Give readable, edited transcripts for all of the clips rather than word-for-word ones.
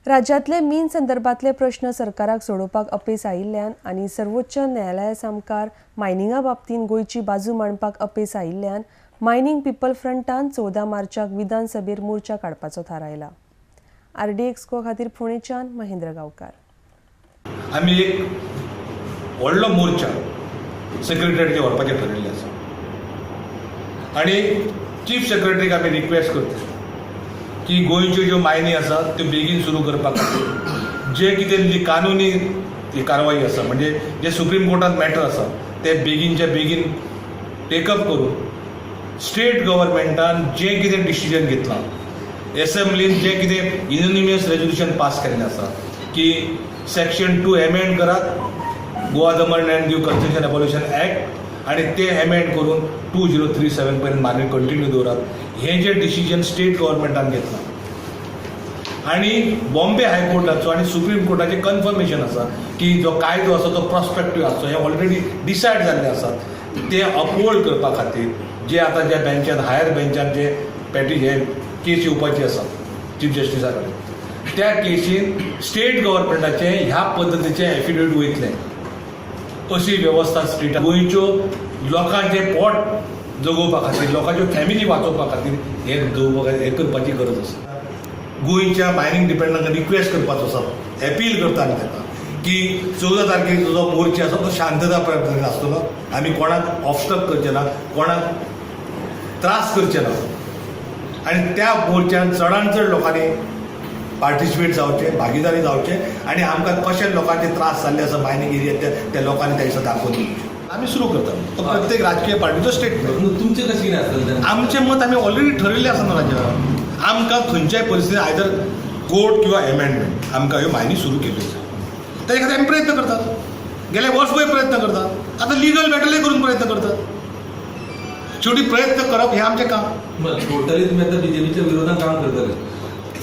राज्यांतले मीन संदर्भातले प्रश्न सरकाराक सोडोवपाक अपेस आयिल्ल्यान आनी सर्वोच्च न्यायालया सामकार मायनिंगा बाबतींत गोंयची बाजू मांडपाक अपेस आयिल्ल्यान मायनिंग पिपल फ्रंटान 14 मार्चाक विधानसभेर मोर्चा काडपाचो थारायला. आरडीएक्स गोवा खातीर फोंडेच्यान महेंद्र गांवकार. आमी एक व्हडलो मोर्चा सेक्रेटरीचे व्हरपाचें ठरयल्लें आसा आनी चीफ सेक्रेटरीक आमी रिक्वेस्ट करता की गोंयच्यो ज्यो मायनी आसा त्यो बेगीन सुरू करपा खातीर जे कितें कानुनी ही कारवाई आसा, म्हणजे जे सुप्रीम कोर्टात मॅटर आसा ते बेगीनच्या बेगीन टेकअप करून स्टेट गव्हर्मेंटान जें कितें डिसिजन घेतलां, एसेंब्लीन जें कितें युनॅनिमस रेजोल्युशन पास केल्लें आसा की सेक्शन 2 एमेंड करात Goa Daman and Diu Concession Abolition Act आनी ते एमेंड करून 2037 पर्यंत मागणी कंटिन्यू दवरात, हें जें डिसिजन स्टेट गव्हर्मेंटान घेतलां आनी बॉम्बे हायकोर्टाचो आनी सुप्रीम कोर्टाचें कन्फर्मेशन आसा की जो कायदो आसा तो प्रोस्पेक्टीव आसचो, हें ऑलरेडी डिसायड जाल्लें आसा, ते अपहोल्ड करपा खातीर जे आतां ज्या बेंचान, हायर बेंचान जे पेटी हे केस येवपाची आसा चीफ जस्टिसा कडेन, त्या केसीन स्टेट गव्हर्मेंटाचें ह्या पद्दतीचें एफिडेवीट वयतलें अशी वेवस्था स्टेटा गोंयच्यो लोकांचें पोट जगोवपा खातीर, लोकांच्यो फॅमिली वाचोवपा खातीर हें जगोवपा हें करपाची गरज आसा. गोंयच्या मायनींग डिपार्टमेंटाक रिक्वेस्ट करपाचो आसा, एपील करता आमी ताका की 14 तारखेर जो मोर्चा आसा तो शांतता पद्दतीन आसतलो. आमी कोणाक ऑबस्ट्रक्ट करचे ना, कोणाक त्रास करचे ना आनी त्या मोर्चान चडान चड लोकांनी पार्टिसिपेट जावचें, भागीदारी जावचें आनी आमकां कशे लोकांचे त्रास जाल्ले आसा मायनींग एरियात, त्या लोकांनी त्या दिसा दाखोवन दिवचें. आमी सुरू करता तो प्रत्येक राजकीय पार्टीचो स्टेटमेंट. तुमचें कशें कितें आसतलें तेन्ना? आमचें मत आमी ऑलरेडी ठरयल्लें आसा न्हू राजा. आमकां खंयच्याय परिस्थितीन आयदर कोर्ट किंवा एमेंडमेंट, आमकां ह्यो मायनी सुरू केल्यो जाय. ताजे खातीर आमी प्रयत्न करतात, गेले वर्सभर प्रयत्न करतात, आतां लिगल बॅटलय करून प्रयत्न करतात. शेवटी प्रयत्न करप हें आमचें काम. बरं, टोटली तुमी आतां बीजेपीच्या विरोधात काम करतले?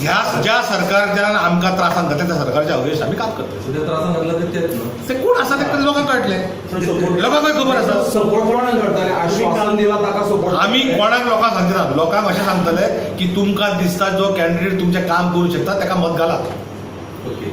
ह्या ज्या सरकारच्यान आमकां त्रासान घातले त्या सरकारच्या अगेन्स्ट आमी काम करतले. सध्या त्रासान घातला ते तेच न्हू? ते कोण आसा ते लोकांक कळटलें, लोकांकय खबर आसा. सपोर्ट कोणाक करताले? आश्वासन दिला ताका सपोर्ट? आमी कोणाक लोकांक सांगना. लोकांक अशें सांगतले की तुमकां दिसता जो कॅन्डिडेट तुमचें काम करूं शकता ताका मत घालात. ओके.